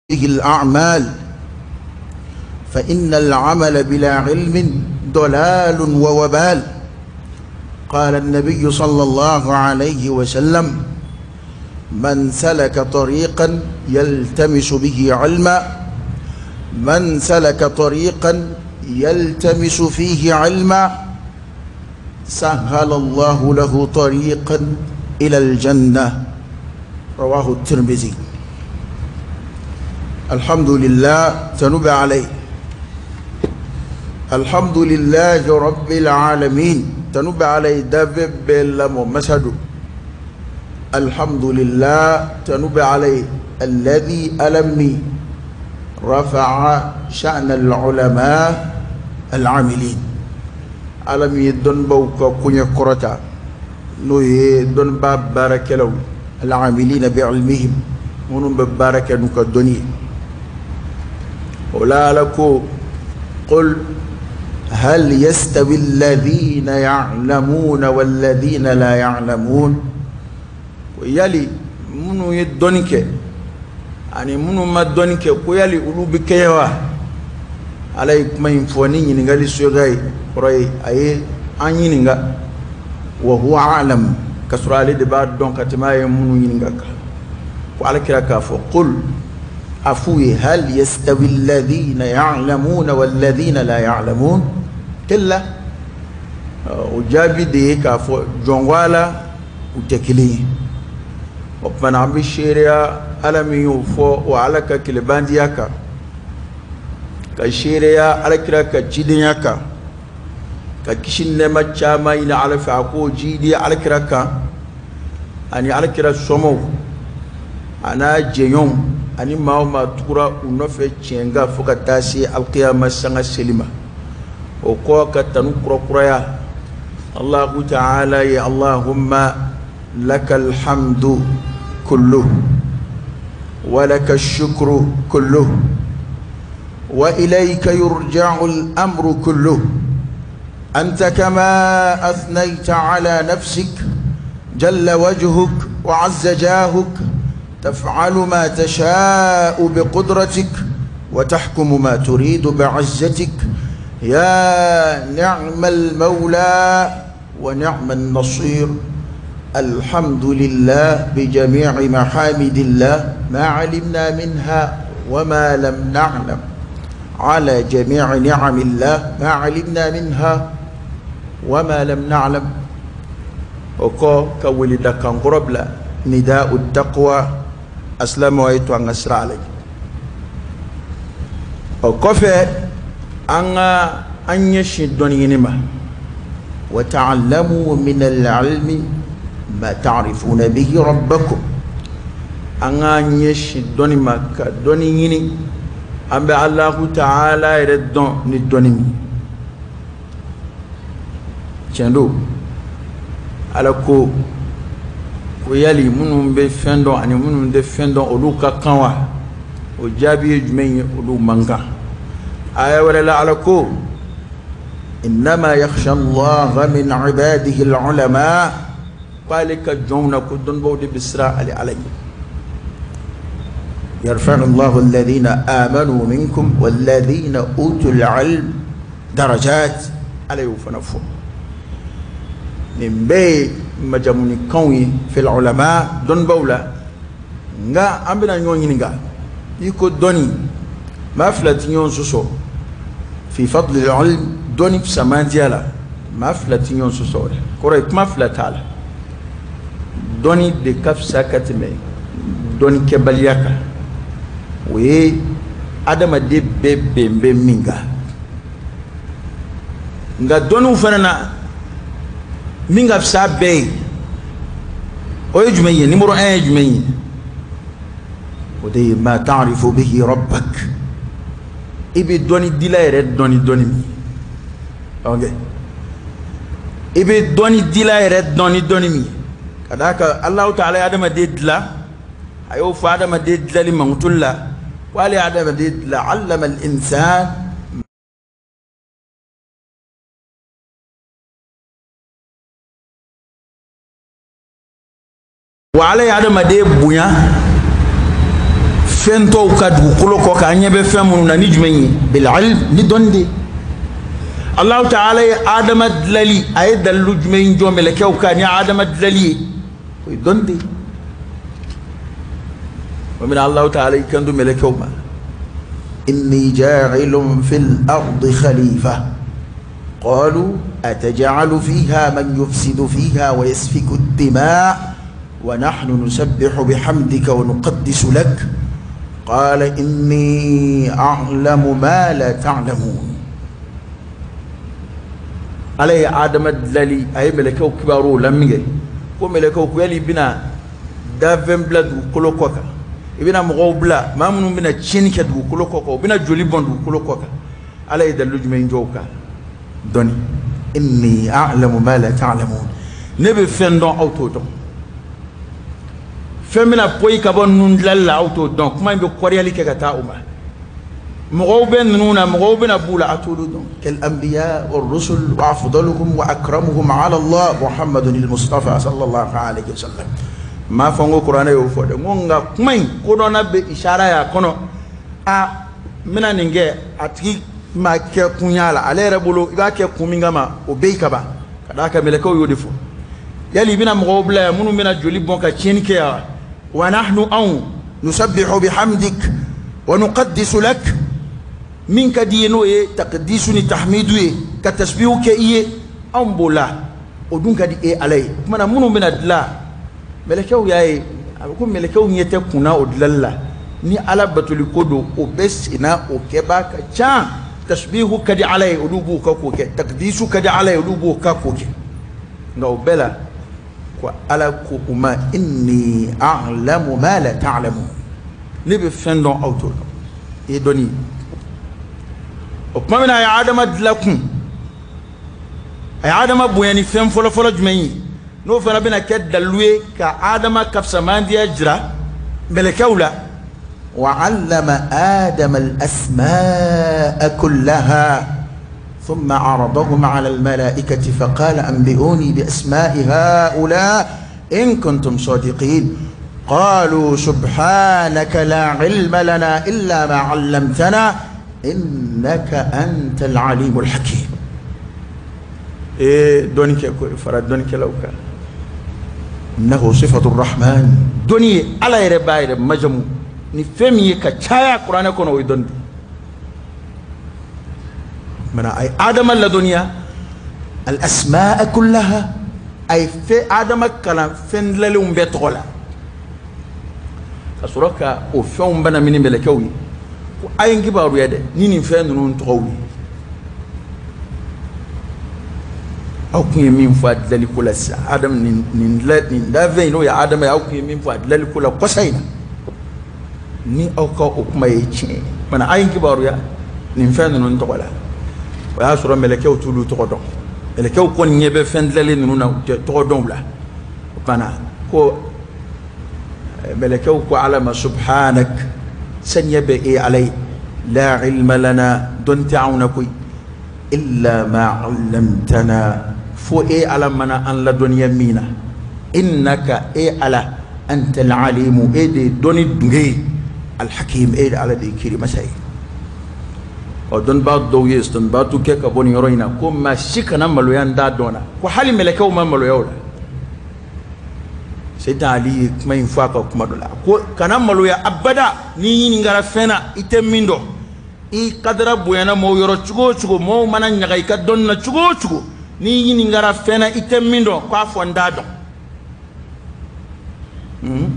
الأعمال، فإن العمل بلا علم ضلال ووبال. قال النبي صلى الله عليه وسلم: من سلك طريقا يلتمس به علما، من سلك طريقا يلتمس فيه علما، سهل الله له طريقا إلى الجنة. رواه الترمذي. الحمد لله تنب عليه. الحمد لله رب العالمين تنب عليه دب بلم مسد. الحمد لله تنب عليه الذي ألمي رفع شأن العلماء العاملين. ألم يدن بوك كوني كرتا نوي دون باب باركلو العاملين بعلمهم منهم ببارك نك الدنيا. ولا لكو قل هل يستوي الذين يعلمون والذين لا يعلمون. ويالي منو يدونك ani minnu ma dɔnni kɛ ko yali olu bɛ kɛ wa? Ala ye kuma in fɔ ni ɲininkali soga ye, kɔrɔ ye a ye an ɲininka. Wa huwa a'lam, ka sɔrɔ ale de b'a dɔn ka tɛmɛ a ye minnu ɲininka kan. Ko ala kira k'a fɔ qul, a f'u ye hal yastawi alladhina ya'lamuna walladhina la ya'lamun. Kalla, o jaabi de ye k'a fɔ jɔn ko ala u tɛ kelen ye. O tuma na an bɛ seereya ala min y'o fɔ o ala ka kelebandiya kan, ka seereya ala kira ka cidenya kan, ka kisi nɛɛma caman ɲini ala fɛ a k'o jidi ala kira kan ani ala kira somɔgɔw a n'a jɛɲɔgɔnw ani maa o maa tugura u nɔfɛ tiɲɛ kan fo ka taa se alikiyama sanga seli ma. O kɔ ka tanu kurakuraya Allahu ta'ala ye Allahumma lakal hamdu kulluhu ولك الشكر كله وإليك يرجع الأمر كله، أنت كما أثنيت على نفسك جل وجهك وعز جاهك، تفعل ما تشاء بقدرتك وتحكم ما تريد بعزتك، يا نعم المولى ونعم النصير. الحمد لله بجميع محامد الله ما علمنا منها وما لم نعلم، على جميع نعم الله ما علمنا منها وما لم نعلم. وكو كولد كان قربلا نداء التقوى أسلم ويتو أن أسرع عليك. وكفى أن يشدون ينما وتعلموا من العلم ما تعرفون به ربكم. An k'an ɲɛsin dɔnni ma ka dɔnni ɲini, an bɛ Alahu taala yɛrɛ dɔn ni dɔnni min. Tiɲɛ don, Ala ko ko yali minnu bɛ fɛn dɔn ani minnu tɛ fɛn dɔn olu ka kan wa? O jaabi ye jumɛn ye? Olu man kan. Aya wɛrɛ la Ala ko innama yakhsha Allaha min ibadihi al-ulama, k'ale ka jɔnw na ko dɔnnibaw de bɛ siran ale Ala ɲɛ. يرفع الله الذين آمنوا منكم والذين أوتوا العلم درجات. على يوفنفو من بي مجموني كوني في العلماء دون بولا nga ambina ñoo ñini nga iko doni ma flati ñon soso fi fadl al-ilm doni samandiala ma flati ñon soso koro ma flatala doni de kafsa katime doni kebaliyaka o ye adamaden bɛɛ bɛn bɛ min kan. Nka dɔnniw fana na min ka fisa bɛɛ ye o ye jumɛn ye? Numéro 1 ye jumɛn ye? O de ye ma ta'rifu bihi rabbak, i bɛ dɔnni dila yɛrɛ dɔn ni dɔnni min ye. Ok, i bɛ dɔnni dila yɛrɛ dɔn ni dɔnni min ye, ka d'a kan Alahu taala ye adamaden dilan, a y'o fɔ adamaden dilali mankutu la k'ale ye adamaden dilan allama al-insan wa ala ye adamaden bonya Fɛn tɔw ka dugukolo kɔ kan, an ɲɛ bɛ fɛn minnu na ni jumɛn ye? Bil ilm, ni dɔnni de. Allahu ta'ala ye Adama dilali, a ye dalilu jumɛn jɔ mɛlɛkɛw kan ni Adama dilali ye? O ye dɔnni de ye. O min Allahu ta'ala y'i kanto mɛlɛkɛw ma, inni ja'ilun fil ardi khalifa qalu ataj'alu fiha man yufsidu fiha wa yasfiku ad-dima' wa nahnu nusabbihu bihamdika wa nuqaddisu lak qala inni a'lamu ma la ta'lamun. Ala ye Adama dilali, a ye mɛlɛkɛw kibaru la min kɛ ko mɛlɛkɛw ko yali i bɛna dafɛn bila dugukolo kɔ kan, i bɛna mɔgɔw bila maa minnu bɛna tiɲɛni kɛ dugukolo kɔ kan, u bɛna joli bɔn dugukolo kɔ kan. Ala ye dalilu jumɛn jɔ o kan? Dɔnni. Inni a'lamu ma la ta'lamun, ne bɛ fɛn dɔn aw t'o dɔn. Fɛn bɛna poyi ka bɔ ninnu dilali la, aw t'o dɔn. Kuma in bɛ kɔriyali kɛ ka taa o ma. Mɔgɔw bɛ ninnu na, mɔgɔw bɛna b'u la, aw t'olu dɔn. Kal anbiya wa rusul wa afdaluhum wa akramuhum ala Allah Muhammadun al-Mustafa sallallahu alayhi wa sallam. N m'a fɔ n ko kuranɛ y'o fɔ dɛ, n ko nka kuma in kodɔnna bɛ isara y'a kɔnɔ. A n bɛna nin kɛ, a tigi ma kɛ kun y'a la, ale yɛrɛ bolo i b'a kɛ kun min kama o bɛ yen ka ban, ka d'a kan mɛlɛkɛw y'o de fɔ. Yali i bɛna mɔgɔw bila yan minnu bɛna joli bɔn ka tiɲɛni kɛ yan? Wa nahnu, anw, nusabbihu bihamdik wa nuqaddisu lak, min ka di ye n'o ye taqdisu ni tahmidu ye, ka tasbihu kɛ i ye, anw b'o la, o dun ka di e Ala ye. O kumana minnu bɛna dilan, mɛlɛkɛw y'a ye a bɛ ko mɛlɛkɛw ɲɛ tɛ kunna o dilali la, ni Ala batoli ko don o bɛ senna, o kɛbaa ka ca. Tasbihu ka di Ala ye, olu b'o ka k'o kɛ, taqdisu ka di Ala ye, olu b'o ka k'o kɛ. Nka o bɛɛ la ko Ala ko u ma inni a'lamu ma la ta'lamun, ne bɛ fɛn dɔn aw t'o dɔn. I ye dɔnni ye. O tuma min na a ye Adama dilan kun, a ye Adama bonya ni fɛn fɔlɔfɔlɔ jumɛn ye, n'o fana bɛna kɛ dalilu ye ka Adama ka fisamandiya jira mɛlɛkɛw la. Wa 'allama Adama al-asma'a kullaha thumma 'aradahum 'ala al-mala'ikati faqala anbi'uni bi asma'i ha'ula in kuntum sadiqin qalu subhanaka la 'ilma lana illa ma 'allamtana innaka antal 'alimul hakim. E dɔnni kɛ ko fara dɔnnikɛlaw kan. Innahu sifatu rahman, dɔnni ye Ala yɛrɛ b'a yɛrɛ majamu ni fɛn min ye ka caya kuranɛ kɔnɔ, o ye dɔnni de. Mana a ye Adama ladɔnniya al asmaa kullaha, a ye fɛn Adama kalan fɛn dilalenw bɛɛ tɔgɔ la, ka sɔrɔ ka o fɛnw bana mini mɛlɛkɛw ye ko a ye n kibaruya dɛ ni nin fɛn ninnu tɔgɔw ye. Aw kun ye min fɔ a dilaliko la sisan, Adama nin dafɛn in n'o ye Adama ye, aw kun ye min fɔ a dilaliko la kɔsa in na, ni aw ka o kuma ye tiɲɛ ye, mana a ye n kibaruya nin fɛn ninnu tɔgɔ la. O y'a sɔrɔ mɛlɛkɛw t'olu tɔgɔ dɔn, mɛlɛkɛw kɔni ɲɛ bɛ fɛn dilalen ninnu na, u tɛ tɔgɔ dɔn u la. O kumana ko mɛlɛkɛw ko Ala ma subhanak, saniya bɛ e Ala ye, la ilma lana, dɔnni tɛ anw na koyi, illa ma 'allamtana, fo e Ala mana an ladɔnniya min na, innaka e Ala antal alimu, e de ye dɔnni dunge ye, alhakim, e de Ala de ye kiri masa ye. Ɔ dɔnnibaa dɔw ye dɔnnibaatu kɛ ka bɔ nin yɔrɔ in na ko maa si kana maloya n t'a dɔn na, ko hali mɛlɛkɛw ma maloya o la. Seyidina Ali ye kuma in fɔ a ka kuma dɔ la ko kana maloya abada n'i ɲininkara fɛn na i tɛ min dɔn, i kadara bonyana mɔgɔw yɔrɔ cogo o cogo, mɔgɔw mana ɲaga i ka dɔnni na cogo o cogo, n'i ɲininkara fɛn na i tɛ min dɔn, k'a fɔ n t'a dɔn.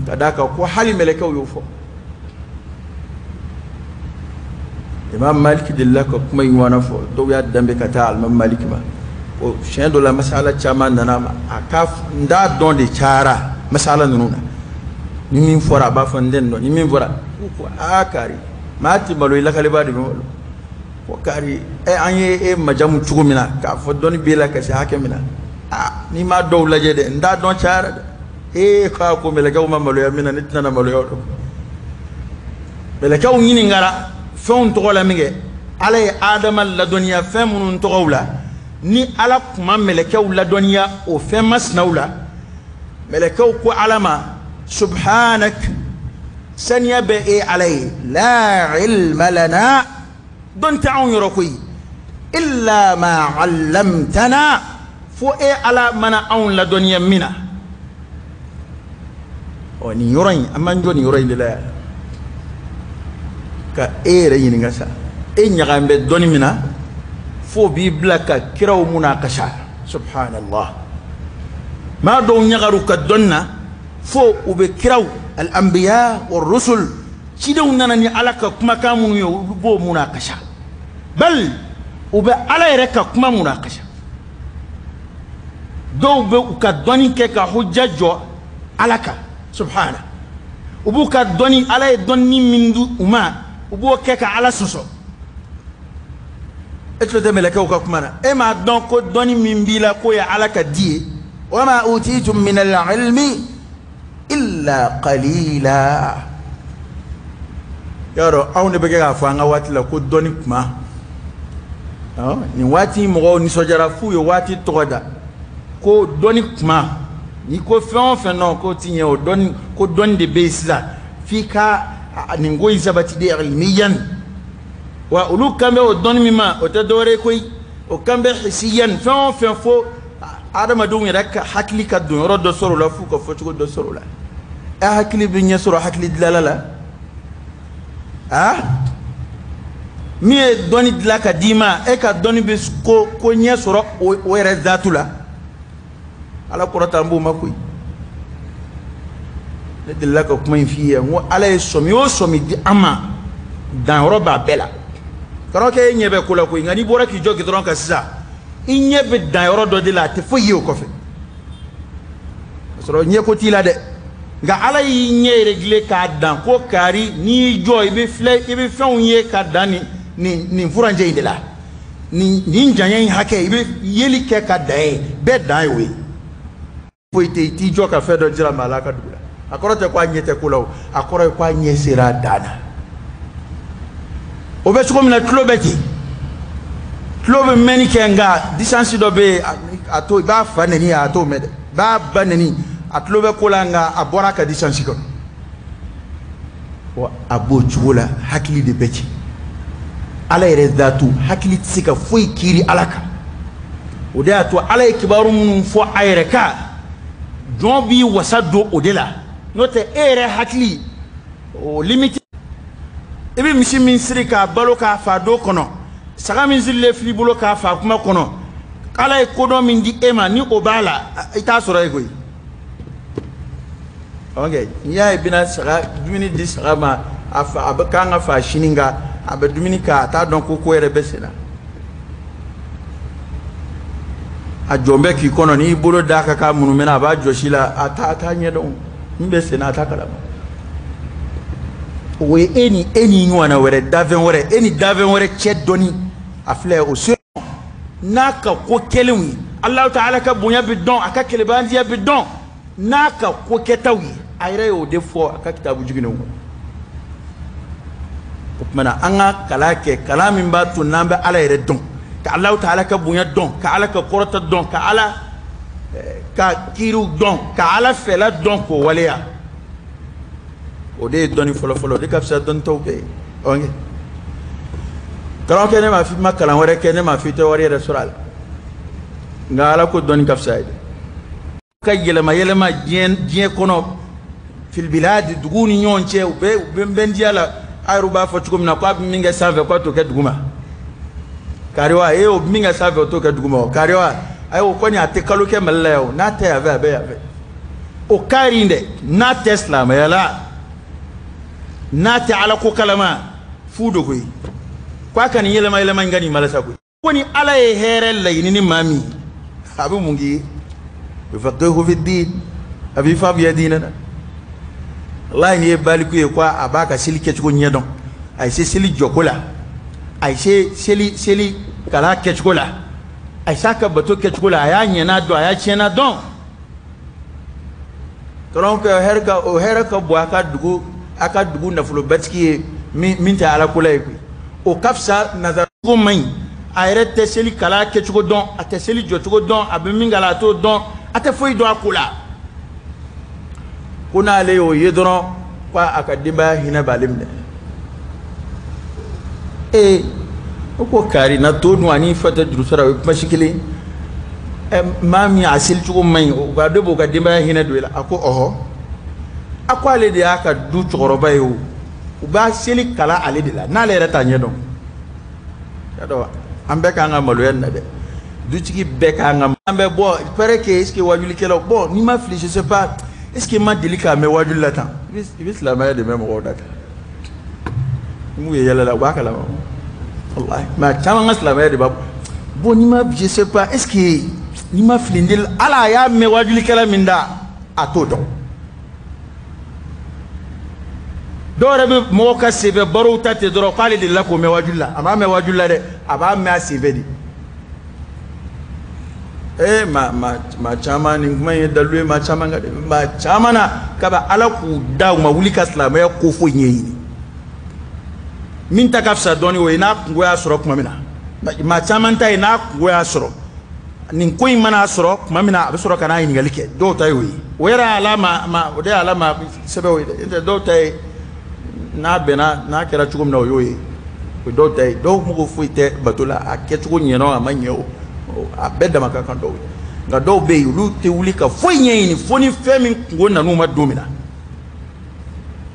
Ka d'a kan ko hali mɛlɛkɛw y'o fɔ. Imam Maliki delila ka kuma in ɲɔgɔnna fɔ, dɔw y'a danbe ka taa alimami Maliki ma. O siɲɛ dɔ la masala caman nana ma, a ka n t'a dɔn de cayara masala ninnu na, ni min fɔra a b'a fɔ n tɛ nin dɔn, ni min fɔra ko aa kari maa ti malo, i lakalibaa de bɛ malo, ko kari ɛ an ye e majamu cogo min na k'a fɔ dɔnni b'e la ka se hakɛ min na, aa n'i m'a dɔw lajɛ dɛ n t'a dɔn cayara dɛ. Ee k'a ko mɛlɛkɛw ma maloya min na, ne tɛna maloya o la. Mɛlɛkɛw ɲininkara fɛnw tɔgɔ la min kɛ, Ala ye Adama ladɔnniya fɛn minnu tɔgɔw la, ni Ala kun ma mɛlɛkɛw ladɔnniya o fɛn masinaw la, mɛlɛkɛw ko Ala ma subhanak, Saniya bɛ e Ala ye. La ilma lana, dɔn tɛ anw yɔrɔ koyi. Illa ma allamtana, fo e Ala mana anw ladɔnniya min na. Ɔ nin yɔrɔ in, an b'an jɔ nin yɔrɔ in de la yan ka e yɛrɛ ɲininka sa. E ɲagan bɛ dɔnni min na f'o b'i bila ka kiraw munakasa. Subhanallah, maa dɔw ɲagaru ka dɔnni na fo u bɛ kiraw al-anbiya wa rusul, cidenw nana ni Ala ka kumakan minnu ye, olu b'o munakasa. Bal u bɛ Ala yɛrɛ ka kuma munakasa. Dɔw bɛ u ka dɔnni kɛ ka hujja jɔ Ala kan. Subhana, u b'u ka dɔnni, Ala ye dɔnni min di u ma, u b'o kɛ ka Ala sɔsɔ. E tulo tɛ mɛlɛkɛw ka kuma na. E m'a dɔn ko dɔnni min b'i la k'o ye Ala ka di ye. Wa ma utitum min al-ilmi illa qalila. Yɔrɔ anw de bɛ kɛ k'a fɔ an ka waati la ko dɔnni kuma. Nin waati mɔgɔw nisɔndiyara f'u ye waati tɔgɔ da ko dɔnni kuma. N'i ko fɛn o fɛn nɔ k'o ti ɲɛ o dɔnni, ko dɔnni de bɛ yen sisan f'i ka nin ko in sabati de ilmiyan. Wa olu kan bɛ o dɔnni min ma, o tɛ dɔwɛrɛ ye koyi, o kan bɛ hisiyan, fɛn o fɛn fo adamadenw yɛrɛ ka hakili ka don yɔrɔ dɔ sɔrɔ o la, f'u ka fɔcogo dɔ sɔrɔ o la. E hakili bɛ ɲɛ sɔrɔ hakili dilala la. Min ye dɔnni dilan ka d'i ma, e ka dɔnni bɛ ko ɲɛ sɔrɔ o yɛrɛ zatu la. Ala kɔrɔta an b'o ma koyi. Ne delila ka kuma in f'i ye, n ko Ala ye sɔmi o sɔmi di an ma, danyɔrɔ b'a bɛɛ la. Kana kɛ e ɲɛ bɛ ko la koyi, nka n'i bɔra k'i jɔ gidɔrɔn kan sisan, i ɲɛ bɛ danyɔrɔ dɔ de la, a tɛ foyi ye o kɔfɛ. K'a sɔrɔ ɲɛko t'i la dɛ, nka Ala y'i ɲɛ réglé k'a dan ko kari, n'i y'i jɔ i bɛ filɛ, i bɛ fɛnw ye ka dan nin furancɛ in de la, nin janya in hakɛ, i bɛ yeli kɛ ka dan ye, bɛɛ dan ye o ye. Foyi tɛ, i t'i jɔ ka fɛn dɔ jira maa la a ka dugu la. A kɔrɔ tɛ ko a ɲɛ tɛ ko la o, a kɔrɔ ye ko a ɲɛ sera a dan na. O bɛ cogo min na, tulo bɛ ten, tulo bɛ mɛnni kɛ, nka distance dɔ bɛ yen, a to i b'a fa nɛni, a t'o mɛn dɛ, i b'a ba nɛni, a tulo bɛ ko la, nka a bɔra a ka distance kɔnɔ. Wa a b'o cogo la, hakili de bɛ ci. Ala yɛrɛ datu, hakili tɛ se ka foyi kiiri Ala kan. O de y'a to Ala ye kibaru minnu fɔ a yɛrɛ kan, jɔn b'i wasa don o de la. N'o tɛ e yɛrɛ hakili o limite. I bɛ misi min siri k'a balo k'a fa do kɔnɔ, saga min sirilen fil'i bolo k'a fa kuma kɔnɔ, Ala ye kodɔn min di e ma, ni o b'a la, i t'a sɔrɔ yen koyi. Ok, n'i y'a ye i bɛna saga dumuni di saga ma, a fa a bɛ kan ka fa sini, nka a bɛ dumuni kɛ, a t'a dɔn ko ko yɛrɛ bɛ sen na. A jɔn bɛ k'i kɔnɔ, n'i bolo d'a kan k'a munumɛnɛ, a b'a jɔsi la, a t'a ɲɛ dɔn min bɛ sen na, a t'a kalama. O ye e ni e ni ɲɔgɔnna wɛrɛ, dafɛn wɛrɛ, e ni dafɛn wɛrɛ cɛ dɔnni, a filɛ o se n'a ka ko kɛlenw ye. Alahu taala ka bonya bɛ dɔn, a ka kɛlɛbandiya bɛ dɔn n'a ka ko kɛtaw ye. A yɛrɛ y'o de fɔ a ka kitabu jiginnenw kɔnɔ. O tuma na an ka kalan kɛ, kalan min b'a to n'an bɛ Ala yɛrɛ dɔn, ka Alahu taala ka bonya dɔn, ka Ala ka kɔrɔta dɔn, ka Ala ka kiiriw dɔn, ka Ala fɛla dɔn k'o waleya. O de ye dɔnni fɔlɔfɔlɔ, o de ka fisa dɔnni tɔw bɛɛ ye. Ok, kalan kɛ, ne m'a fɔ i ma kalan wɛrɛ kɛ, ne m'a fɔ i tɛ wari yɛrɛ sɔrɔ a la, nka Ala ko dɔnni ka fisa ye dɛ. Ka yɛlɛma yɛlɛma diɲɛ kɔnɔ, filibiladi duguw ni ɲɔgɔn cɛ, u bɛ bɛndiya la. A yɛrɛ b'a fɔ cogo min na k'a bɛ min kɛ sanfɛ k'a t'o kɛ duguma. Kari wa, e o bɛ min kɛ sanfɛ o t'o kɛ duguma o. Kari wa, ayi o kɔni a tɛ kalo kɛ Mali la yan o, n'a tɛ yan fɛ a bɛ yan fɛ. O kari in dɛ, n'a tɛ silamɛya la, n'a tɛ Ala ko kalama, fu do koyi. K'a ka nin yɛlɛma yɛlɛma in ka nin malasa koyi. Ko ni Ala ye hɛrɛ laɲini ni maa min ye, a bɛ mun k'i ye? Yufaqihu fi din, a b'i faamuya diinɛ na. Walahi n'i ye baliku ye ko a b'a ka seli kɛcogo ɲɛdɔn, a ye se seli jɔko la, a ye se seli kalan kɛcogo la, a ye s'a ka bato kɛcogo la, a y'a ɲɛna dɔn, a y'a tiɲɛna dɔn. Donc o hɛrɛ ka bon a ka dugu nafolobatigi ye min tɛ Ala ko la ye koyi. O ka fisa nazaracogo man ɲi, a yɛrɛ tɛ seli kalan kɛcogo dɔn, a tɛ seli jɔcogo dɔn, a bɛ min k'a la a t'o dɔn, a tɛ foyi dɔn a ko la. Ko n'ale y'o ye dɔrɔn, ko a ka denbaya hinɛ b'ale minɛ. Ee, o ko kari na to dun ani fa tɛ juru sara, o ye kuma si kelen. Ɛ, maa min a seli cogo man ɲi, o ka dɔ b'o ka denbaya hinɛ don i la. A ko ɔhɔ, a ko ale de y'a ka du cɛkɔrɔba ye, o u b'a seli kala ale de la, n'ale yɛrɛ t'a ɲɛ dɔn. Y'a dɔn, an bɛɛ k'an ka maloya nin na dɛ, dutigi bɛɛ k'an ka, an bɛ bɔ, il paraît que, est ce que wajulikɛlaw, bon, n'i ma fili, je sais pas, est ce que n ma deli k'a mɛn wajuli la tan? I bɛ silamɛya de mɛn mɔgɔw da kan, n'u ye yɛlɛ la, u b'a kalama, walahi. Mais a caman ka silamɛya de b'a bon, n'i ma, je sais pas, est ce que n'i ma fili, n deli ala a y'a mɛn wajulikɛla min da, a t'o dɔn. Dɔw yɛrɛ bɛ mɔgɔw ka senfɛ barow ta ten dɔrɔn k'ale delila k'o mɛn wajuli la. A b'a mɛn wajuli la dɛ, a b'a mɛn a senfɛ de. Ee, maa caman, nin kuma in ye dalilu ye maa caman kan dɛ. Maa caman na kaba ala k'u da, u ma wuli ka silamɛya ko foyi ɲɛɲini. Min ta ka fisa dɔɔni, o ye n'a kungo y'a sɔrɔ tuma min na. Maa caman ta ye n'a kungo y'a sɔrɔ, nin ko in mana sɔrɔ tuma min na, a bɛ sɔrɔ ka n'a ɲininkali kɛ. Dɔw ta y'o ye, o yɛrɛ y'a la ma, o de y'a la ma sɛbɛn ye dɛ. Dɔw ta ye n'a bɛnna, n'a kɛra cogo min na, o y'o ye. O dɔw ta ye, dɔw mago foyi tɛ bato la, a kɛcogo ɲɛna, a ma ɲɛ, o a bɛɛ dama ka kan dɔw ye. Nka dɔw bɛ yen, olu tɛ wuli ka foyi ɲɛɲini fo ni fɛn min kungo nan'u ma don min na.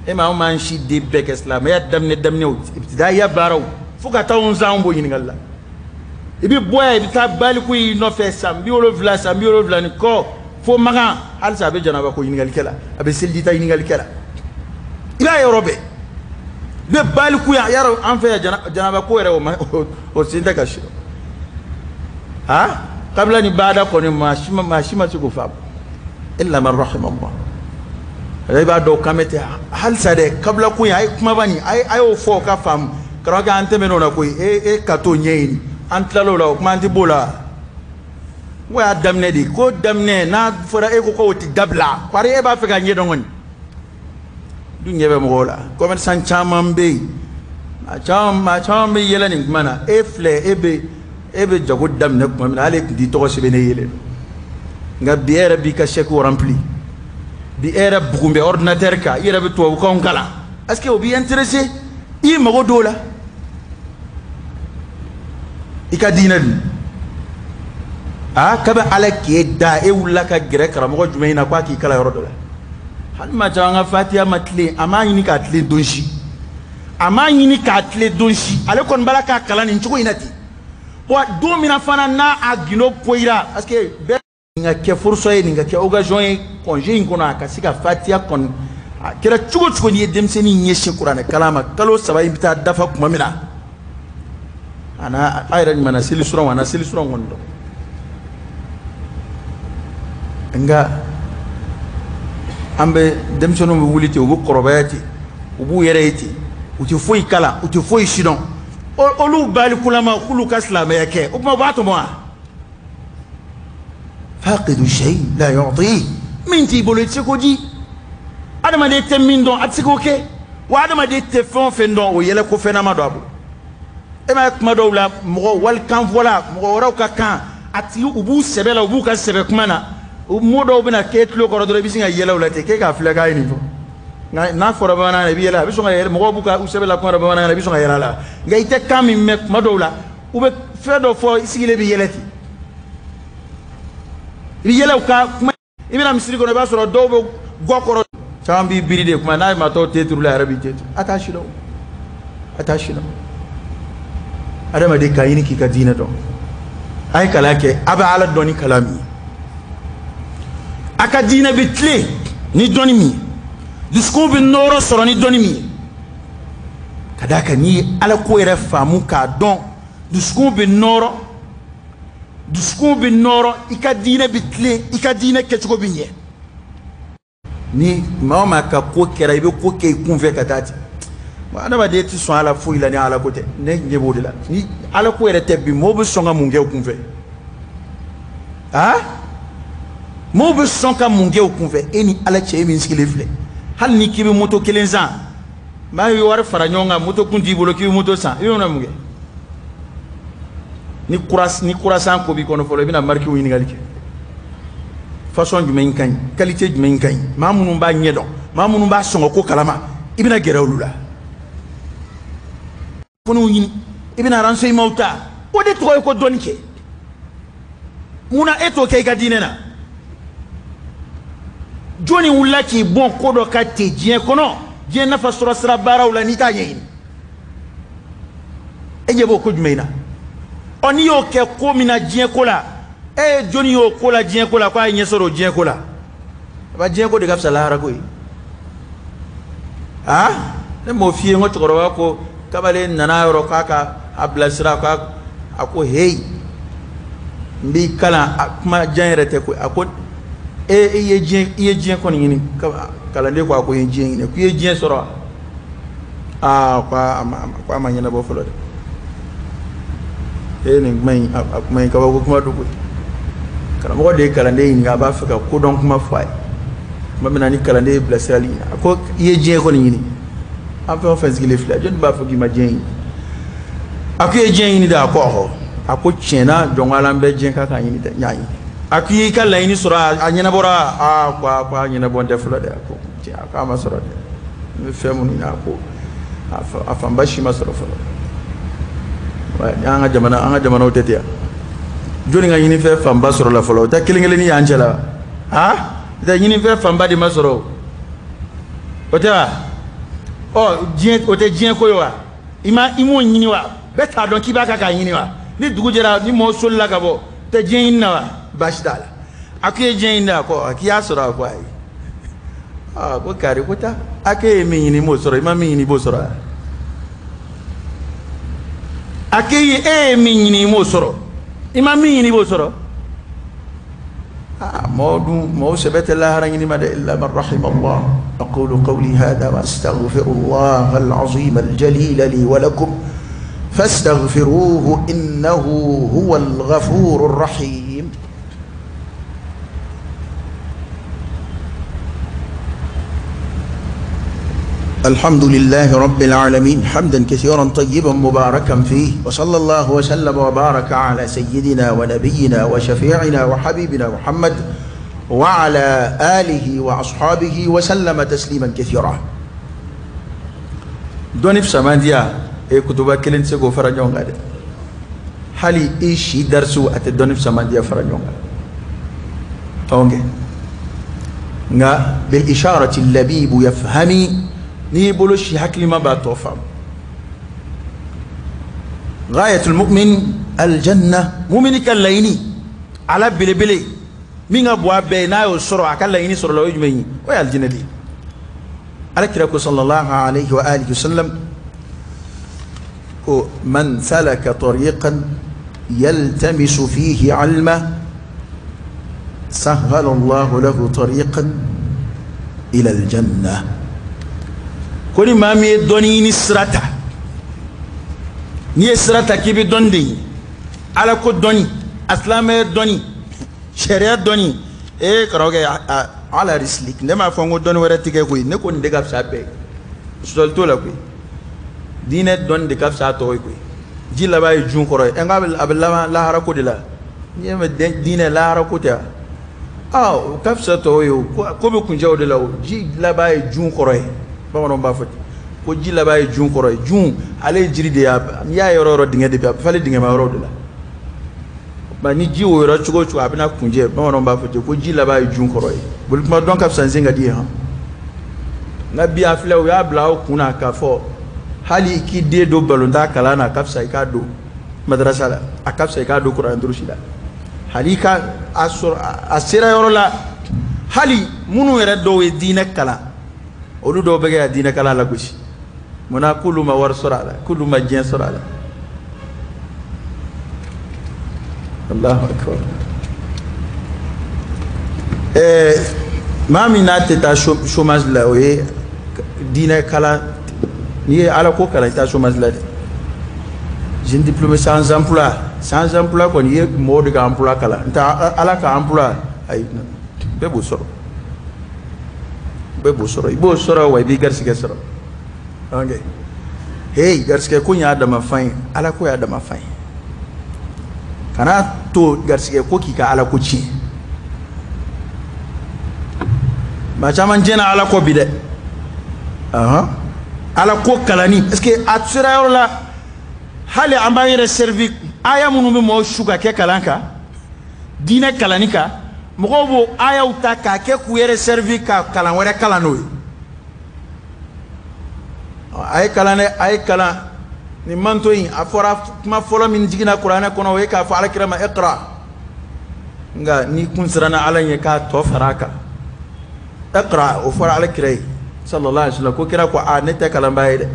E ma, anw m'an si den bɛɛ kɛ silamɛya daminɛ daminɛw, ibtidaiya baaraw, fo ka taa 11 ans b'o ɲininkali la. I bɛ bɔ yan, i bɛ taa baliku y'i nɔfɛ san 70, san 70 ni kɔ, fo Makan, halisa a bɛ janaba ko ɲininkalikɛ la, a bɛ selijita ɲininkalikɛ la. I b'a ye yɔrɔ bɛɛ, i bɛ baliku yan, yarɔ an fɛ yan janaba ko yɛrɛ, o ma o sen tɛ ka si. Ha, kabila ni baada kɔni, maa si ma se k'o faamu, illa man rahima Allah. I b'a dɔn kan bɛ tɛ halisa dɛ, kabila ko in a ye kumaba nin, a y'o fɔ o ka faamu. Karamɔgɔkɛ, an tɛmɛn'o la koyi. E ka t'o ɲɛɲini, an tilal'o la, o kuma an tɛ b'o la. N ko y'a daminɛ de, ko daminɛ n'a fɔra e ko k'o tɛ dabila, bari e b'a fɛ ka ɲɛ dɔn kɔni. Du ɲɛ bɛ mɔgɔw la, commerçant caman bɛ yen, maa caman bɛ yɛlɛ nin kuma na. E filɛ, e bɛ jago daminɛ tuma min na, hali e tun t'i tɔgɔ sɛbɛn ne yɛlɛ. Nka bi e yɛrɛ b'i ka chèque rempli, bi e yɛrɛ bugun bɛ ordinateur kan, i yɛrɛ bɛ tubabukanw kalan. Est-ce que o b'i intéressé? I y'i mago don o la, i ka diinɛ dun. Aa, kabi ala k'e da, e wulila ka gɛrɛ karamɔgɔ jumɛn in na k'a k'i kalan yɔrɔ dɔ la? Hali maa caman ka fatiya ma tilen, a m'a ɲini k'a tilen don si, a m'a ɲini k'a tilen don si. Ale kɔni b'a la k'a kalan nin cogo in na ten. Wa don min na fana n'a a gindo poyira, parce que bɛɛ nin ka kɛ furusa ye, nin ka kɛ occasion ye congé in kɔnɔ, a ka se ka fatiya kɔni. A kɛra cogo cogo, n'i ye denmisɛnnin ɲɛsin kuranɛ kalan ma, kalo 3 in bɛ taa dafa tuma min na, a n'a a yɛrɛ ɲuman na seli suran, a na seli suran kɔni dɔn. Nka an bɛ denmisɛnninw bɛ wuli ten, u bɛ kɔrɔbaya ten, u b'u yɛrɛ ye ten, u tɛ foyi kalan, u tɛ foyi sidɔn. Olu balikulama k'olu ka silamɛya kɛ, o tuma u b'a tɔmɔ wa? Faqidu shay la yu'ti, min t'i bolo i tɛ se k'o di. Adamaden tɛ min dɔn, a tɛ se k'o kɛ. Wa adamaden tɛ fɛn o fɛn dɔn, o yɛlɛ ko fɛnnama don a bolo. E m'a ye kuma dɔw la, mɔgɔ walikan fɔla, mɔgɔ wɛrɛw ka kan, a tigi u b'u sɛbɛ la, u b'u ka sɛbɛ kuma na, mot dɔw bɛna k'e tulo kɔrɔ dɔrɔn, i bɛ sin ka yɛlɛ o la ten, k'e k'a filɛ k'a ye nin fɔ. Nka n'a fɔra bamanankan na, i bɛ yɛlɛ, a bɛ sɔn ka yɛlɛ, mɔgɔw b'u ka u sɛbɛ la kuma dɔ bamanankan na, i bɛ sɔn ka yɛlɛ a la. Nka i tɛ kan min mɛn kuma dɔw la, u bɛ fɛn dɔ fɔ, i sigilen bɛ yɛlɛ ten, i bɛ yɛlɛ u ka kuma. I bɛna misiri kɔnɔ, i b'a sɔrɔ dɔw bɛ gɔ kɔrɔ, caman b'i biri de kuma, n'a ye maa tɔw te turu la, a yɛrɛ b'i te turu. A t'a si dɔn, a t'a si dɔn. Adamaden k'a ɲini k'i ka diinɛ dɔn, a ye kalan kɛ, a bɛ ala dɔn ni kalan min ye, a ka diinɛ bɛ tilen ni dɔnni min ye, dusukun bɛ nɔɔrɔ sɔrɔ ni dɔnni min ye. Ka d'a kan n'i ye ala ko yɛrɛ faamu k'a dɔn, dusukun bɛ nɔɔrɔ, dusukun bɛ nɔɔrɔ, i ka diinɛ bɛ tilen, i ka diinɛ kɛcogo bɛ ɲɛ. Ni maa o maa ka ko kɛra, i bɛ ko kɛ i kunfɛ ka taa ten. Adamaden tɛ sɔn ala foyi la ni ala ko tɛ. Ne ɲɛ b'o de la. Ni ala ko yɛrɛ tɛ bi, mɔgɔw bɛ sɔn ka mun kɛ u kunfɛ? Ah, mɔgɔw bɛ sɔn ka mun kɛ u kunfɛ? E ni ala cɛ, e min sigilen filɛ, hali ni k'i bɛ moto kelen san, maa ye wari fara ɲɔgɔn kan, moto kun t'i bolo k'i bɛ moto san, i bɛ mun kɛ? Ni kura san ko b'i kɔnɔ fɔlɔ, i bɛna marikiw ɲininkali kɛ. Façon jumɛn ka ɲi, qualité jumɛn ka ɲi, maa minnu b'a ɲɛ dɔn, Maa minnu b'a sɔngɔ ko kalama, i bɛna gɛrɛ olu la, kunnafoniw ɲini, i bɛna renseignement ta. O de tɔgɔ ye ko dɔnni kɛ. Munna e t'o kɛ i ka diinɛ na? Jɔnni wulila k'i bɔn ko dɔ ka ten diɲɛ kɔnɔ, diɲɛ nafa sɔrɔ sira baaraw la, n'i t'a ɲɛɲini, e ɲɛ b'o ko jumɛn na? Ɔ, n'i y'o kɛ ko min na diɲɛ ko la, e ye jɔnni y'o ko la diɲɛ ko la k'a ye ɲɛ sɔrɔ o diɲɛ ko la? A ba, diɲɛ ko de ka fisa lahara ko ye. Aa, ne m'o f'i ye, n ko cɛkɔrɔba ko kamalen nana yɔrɔ k'a ka a bilasira, k'a a ko heyi, n b'i kalan. A kuma jan yɛrɛ tɛ koyi. A ko e, i ye diɲɛ kɔni ɲini? Kalanden ko a ko n ye diɲɛ ɲini. K'i ye diɲɛ sɔrɔ? Aa, ko a ma ɲɛnabɔ fɔlɔ dɛ. E, nin kuma in, a kuma in kabako kuma don koyi. Karamɔgɔ de ye kalanden ɲininka, a b'a fɛ ka kodɔn kuma fɔ a ye tuma min na ni kalanden ye bilasirali ɲini. A ko i ye diɲɛ kɔni ɲini? An fɛn o fɛn sigilen filɛ, jɔnni b'a fɔ k'i ma diɲɛ ɲini? A ko i ye diɲɛ ɲini dɛ. A ko ɔhɔ. A ko tiɲɛna, jɔn ko Ala, n bɛ diɲɛ kan k'a ɲini dɛ, n y'a ɲini. A ko i y'i ka laɲini sɔrɔ? A ɲɛnabɔra? Aa, ko a ɲɛnabɔ tɛ fɔlɔ dɛ. A ko tiɲɛ, a ko a ma sɔrɔ dɛ. N bɛ fɛn minnu ɲini, a ko a fanba si ma sɔrɔ fɔlɔ. An ka jamanaw tɛ ten yan. Jɔnni ka ɲinifɛn fanba sɔrɔ la fɔlɔ? O tɛ kelen kelennin y'an cɛ la. Ha, o tɛ ɲinifɛn fanba de ma sɔrɔ, o tɛ wa? Ɔ, diɲɛ, o tɛ diɲɛ ko ye wa? I ma, i m'o ɲini wa? Bɛɛ t'a dɔn k'i b'a kan k'a ɲini wa? Ni dugu jɛra, ni mɔgɔ solila ka bɔ, tɛ diɲɛ ɲini na wa? Baasi t'a la. A ko i ye diɲɛ ɲini? A ko k'i y'a sɔrɔ? A ko ayi. Aa, ko kari ko taa, a k'e ye min ɲini, i m'o sɔrɔ. I ma min ɲini, i b'o sɔrɔ wa? A k'e ye, e ye min ɲini, i m'o sɔrɔ. I ma min ɲini, i b'o sɔrɔ. Aa, mɔgɔw dun, mɔgɔw sɛbɛ tɛ lahara ɲini ma dɛ. إلا من رحم الله. أقول قولي هذا وأستغفر الله العظيم الجليل لي ولكم فاستغفروه إنه هو الغفور الرحيم. الحمد لله رب العالمين، حمدا كثيرا طيبا مباركا فيه، وصلى الله وسلم وبارك على سيدنا ونبينا وشفيعنا وحبيبنا محمد وعلى آله وأصحابه وسلم تسليما كثيرا. Dɔnni fisamandiya e kutuba kelen tɛ se k'o fara ɲɔgɔn kan dɛ. Hali i si darisu, a tɛ dɔnni fisamandiya fara ɲɔgɔn kan. Ok, nka بالإشارة اللبيب يفهم. N'i y'i bolo si, hakilima b'a tɔ faamu. غاية المؤمن الجنة. Mumini ka laɲini ala belebele min ka bon a bɛɛ ye, n'a y'o sɔrɔ, a ka laɲini sɔrɔ la, o ye jumɛn ye? O ye alijinɛ de ye. Ala kira ko صلى الله عليه وآله وسلم ko من سلك طريقا يلتمس فيه علما سهل الله له طريقا إلى الجنة. Ko ni maa min ye dɔnni ɲini sira ta, n'i ye sira ta k'i bɛ dɔnni de ɲini, Ala ko dɔnni, a silamɛya dɔnni, sariya dɔnni, ee karamɔgɔkɛ, على رسلك. Ne m'a fɔ n ko dɔnni wɛrɛ tɛ kɛ koyi. Ne ko nin de ka fisa bɛɛ ye, sɔsɔli t'o la koyi. Diinɛ dɔnni de ka fisa a tɔ ye koyi. Ji laban ye jun kɔrɔ ye. Ɛ, n k'a bɛ, a bɛ laban lahara ko de la. N'i ye mɛn diinɛ, lahara ko tɛ wa? Aa, o ka fisa tɔw ye o. Ko bɛ kuncɛ o de la o. Ji laban ye jun kɔrɔ ye. Bamananw b'a fɔ ten ko ji laban ye jun kɔrɔ ye. Jun, ale ye jiri de ye. N'i y'a yɔrɔ o yɔrɔ, dingɛ de bɛ, a bɛ falen dingɛma yɔrɔw de la. Nka ni ji woyora cogo o cogo, a bɛna kuncɛ. Bamananw b'a fɔ ten ko ji laban ye jun kɔrɔ ye. Boli kuma dɔn ka fisa n sen ka di ye. Han, nka bi a filɛ, u y'a bila aw kun na k'a fɔ hali i k'i den don balontan kalan na, a ka fisa i k'a don madarasa la, a ka fisa i k'a don kuran durusi la. Hali i ka a sɔrɔ a sera yɔrɔ la, hali minnu yɛrɛ dɔw ye diinɛ kalan, olu dɔw bɛ kɛ ka diinɛ kalan lagosi. Munna? K'olu ma wari sɔrɔ a la, k'olu ma diɲɛ sɔrɔ a la. الله أكبر. Maa min n'a tɛ taa chômage la, o ye diinɛ kalan. N'i ye Ala ko kalan, i taa chômage la dɛ. Jeune diplômé sans emploi, sans emploi kɔni, i ye mɔgɔw de ka emploi kalan, n tɛ Ala ka emploi. Ayi, bɛɛ b'o sɔrɔ, bɛɛ b'o sɔrɔ. I b'o sɔrɔ wa, i b'i garisɛgɛ sɔrɔ. Ok, hey, garisɛgɛ ko y'a dama fan ye, Ala ko y'a dama fan ye. Kana to garisɛgɛ ko k'i ka Ala ko tiɲɛ. Maa caman tiɲɛna Ala kɔ bi dɛ. Ala ko kalanni parce que a sera yɔrɔ la hali an b'an yɛrɛ servi aya minnu bɛ mɔgɔw su ka kɛ kalan kan diinɛ kalanni kan mɔgɔw b'o ayaw ta k'a kɛ k'u yɛrɛ servi ka kalan wɛrɛ kalan n'o ye. A ye kalan dɛ, a ye kalan nin manto in a fɔra kuma fɔlɔ min jiginna kuranɛ kɔnɔ o ye k'a fɔ alakira ma iqra, nka n'i kun siranna ala ɲɛ k'a tɔ fara a kan. Iqra o fɔra alakira ye sallallahu alaihi wasallam, ko kira ko a ne tɛ kalanbaa ye dɛ,